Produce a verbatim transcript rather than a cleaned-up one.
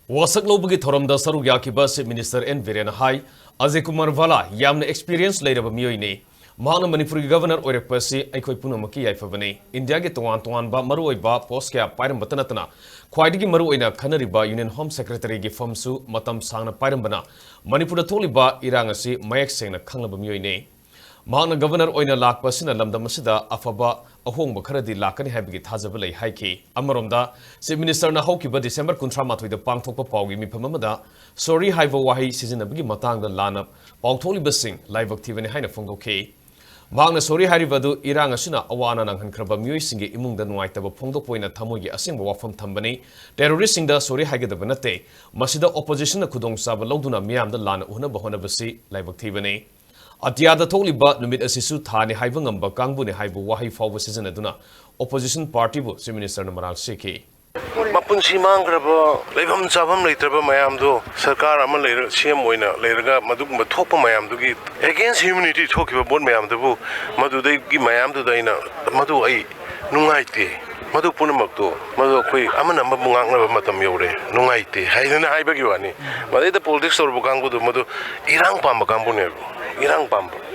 ꯋꯥꯁꯛ ꯂꯧꯕꯒꯤ ꯊꯧꯔꯝꯗ ꯁꯔꯨꯛ ꯌꯥꯈꯤꯕ Chief Minister N ꯕꯤꯔꯦꯟꯅ ꯍꯥꯏ, ꯑꯖꯌ ꯀꯨꯃꯥꯔ ꯚꯥꯂꯥ ꯌꯥꯝꯅ experience ꯂꯩꯔꯕ ꯃꯤꯑꯣꯏꯅꯤ꯫ ꯃꯍꯥꯛꯅ ꯃꯅꯤꯄꯨꯔꯒꯤ Governor ꯑꯣꯏꯔꯛꯄ ꯑꯁꯤ ꯑꯩꯈꯣꯏ ꯄꯨꯝꯅꯃꯛꯀꯤ ꯌꯥꯏꯐꯕꯅꯤ꯫ ꯏꯟꯗꯤꯌꯥꯒꯤ ꯇꯣꯉꯥꯟ ꯇꯣꯉꯥꯟꯕ ꯃꯔꯨꯑꯣꯏꯕ post ꯀꯌꯥ ꯄꯥꯏꯔꯝꯕꯇ ꯅꯠꯇꯅ ꯈ꯭ꯋꯥꯏꯗꯒꯤ ꯃꯔꯨꯑꯣꯏꯅ ꯈꯟꯅꯔꯤꯕ Union Home Secretaryꯒꯤ ꯐꯝꯁꯨ ꯃꯇꯝ ꯁꯥꯡꯅ ꯄꯥꯏꯔꯝꯕꯅ ꯃꯅꯤꯄꯨꯔꯗ ꯊꯣꯛꯂꯤꯕ ꯏꯔꯥꯡ ꯑꯁꯤ ꯃꯌꯦꯛ ꯁꯦꯡꯅ ꯈꯪꯂꯕ ꯃꯤꯑꯣꯏꯅꯤ꯫ ꯃꯍꯥꯛꯅ Governor ꯑꯣꯏꯅ ꯂꯥꯛꯄ ꯑꯁꯤꯅ ꯂꯝꯗꯝ ꯑꯁꯤꯗ ꯑꯐꯕ ꯑꯍꯣꯡꯕ ꯈꯔꯗꯤ ꯂꯥꯛꯀꯅꯤ ꯍꯥꯏꯕꯒꯤ ꯊꯥꯖꯕ ꯂꯩ ꯍꯥꯏꯈꯤ꯫ ꯑꯃꯔꯣꯝꯗ, Chief Ministerꯅ ꯍꯧꯈꯤꯕ December ꯀꯨꯟꯊ꯭ꯔꯥ ꯃꯥꯊꯣꯏꯗ ꯄꯥꯡꯊꯣꯛꯄ ꯄꯥꯎꯒꯤ ꯃꯤꯐꯝ ꯑꯃꯗ sorry ꯍꯥꯏꯕ ꯋꯥꯍꯩ ꯁꯤꯖꯤꯟꯅꯕꯒꯤ ꯃꯇꯥꯡꯗ ꯂꯥꯟꯅ ꯄꯥꯎꯊꯣꯛꯂꯤꯕꯁꯤꯡ ꯂꯥꯏꯕꯛ ꯊꯤꯕꯅꯤ ꯍꯥꯏꯅ ꯐꯣꯡꯗꯣꯛꯈꯤ꯫ ꯃꯍꯥꯛꯅ sorry ꯍꯥꯏꯔꯤꯕ ꯑꯗꯨ ꯏꯔꯥꯡ ꯑꯁꯤꯅ ꯑꯋꯥ ꯑꯅꯥ ꯅꯪꯍꯟꯈ꯭ꯔꯕ ꯃꯤꯑꯣꯏꯁꯤꯡꯒꯤ ꯏꯃꯨꯡꯗ ꯅꯨꯡꯉꯥꯏꯇꯕ ꯐꯣꯡꯗꯣꯛꯄ ꯑꯣꯏꯅ ꯊꯃꯣꯏꯒꯤ ꯑꯁꯦꯡꯕ ꯋꯥꯐꯝ ꯊꯝꯕꯅꯤ꯫ Terroristꯁꯤꯡꯗ sorry ꯍꯥꯏꯒꯗꯕ ꯅꯠꯇꯦ꯫ ꯃꯁꯤꯗ oppositionꯅ ꯈꯨꯗꯣꯡꯆꯥꯕ ꯂꯧꯗꯨꯅ ꯃꯤꯌꯥꯝꯗ ꯂꯥꯟꯅ ꯎꯍꯟꯅꯕ ꯍꯣꯠꯅꯕꯁꯤ ꯂꯥꯏꯕꯛ ꯊꯤꯕꯅꯤ꯫ ꯑꯇꯤꯌꯥꯗ ꯊꯣꯛꯂꯤꯕ ꯅꯨꯃꯤꯠ ꯑꯁꯤꯁꯨ ꯊꯥꯅꯤ ꯍꯥꯏꯕ ꯉꯝꯕ ꯀꯥꯡꯕꯨꯅꯤ ꯍꯥꯏꯕ ꯋꯥꯍꯩ ꯐꯥꯎꯕ ꯁꯤꯖꯤꯟꯅꯗꯨꯅ opposition partyꯕꯨ Chief Ministerꯅ ꯃꯔꯥꯜ ꯁꯤꯈꯤ꯫ ꯃꯄꯨꯟꯁꯤ ꯃꯥꯡꯈ꯭ꯔꯕ, ꯂꯩꯐꯝ ꯆꯥꯐꯝ ꯂꯩꯇ꯭ꯔꯕ ꯃꯌꯥꯝꯗꯣ ꯁꯔꯀꯥꯔ ꯑꯃ ꯂꯩꯔ, CM ꯑꯣꯏꯅ ꯂꯩꯔꯒ ꯃꯗꯨꯒꯨꯝꯕ ꯊꯣꯛꯄ ꯃꯌꯥꯝꯗꯨꯒꯤ against humanity ꯊꯣꯛꯈꯤꯕ vote ꯃꯌꯥꯝꯗꯨꯕꯨ, ꯃꯗꯨꯗꯒꯤ ꯃꯌꯥꯝꯗꯨꯗ ꯑꯩꯅ, ꯃꯗꯨ ꯑꯩ ꯅꯨꯡꯉꯥꯏꯇꯦ꯫ ꯃꯗꯨ ꯄꯨꯝꯅꯃꯛꯇꯣ, ꯃꯗꯨ ꯑꯩꯈꯣꯏ ꯑꯃꯅ ꯑꯃꯕꯨ ꯉꯥꯡꯅꯕ ꯃꯇꯝ ꯌꯧꯔꯦ, ꯅꯨꯡꯉꯥꯏꯇꯦ ꯍꯥꯏꯗꯅ ꯍꯥꯏꯕꯒꯤ ꯋꯥꯅꯤ꯫ ꯃꯗꯩꯗ politics ꯇꯧꯔꯨꯕ ꯀꯥꯡꯕꯨꯗꯨ ꯃꯗꯨ ꯏꯔꯥꯡ ꯄꯥꯝꯕ ꯀꯥꯡꯕꯨꯅꯦꯕ, ꯏꯔꯥꯡ ꯄꯥꯝꯕ꯫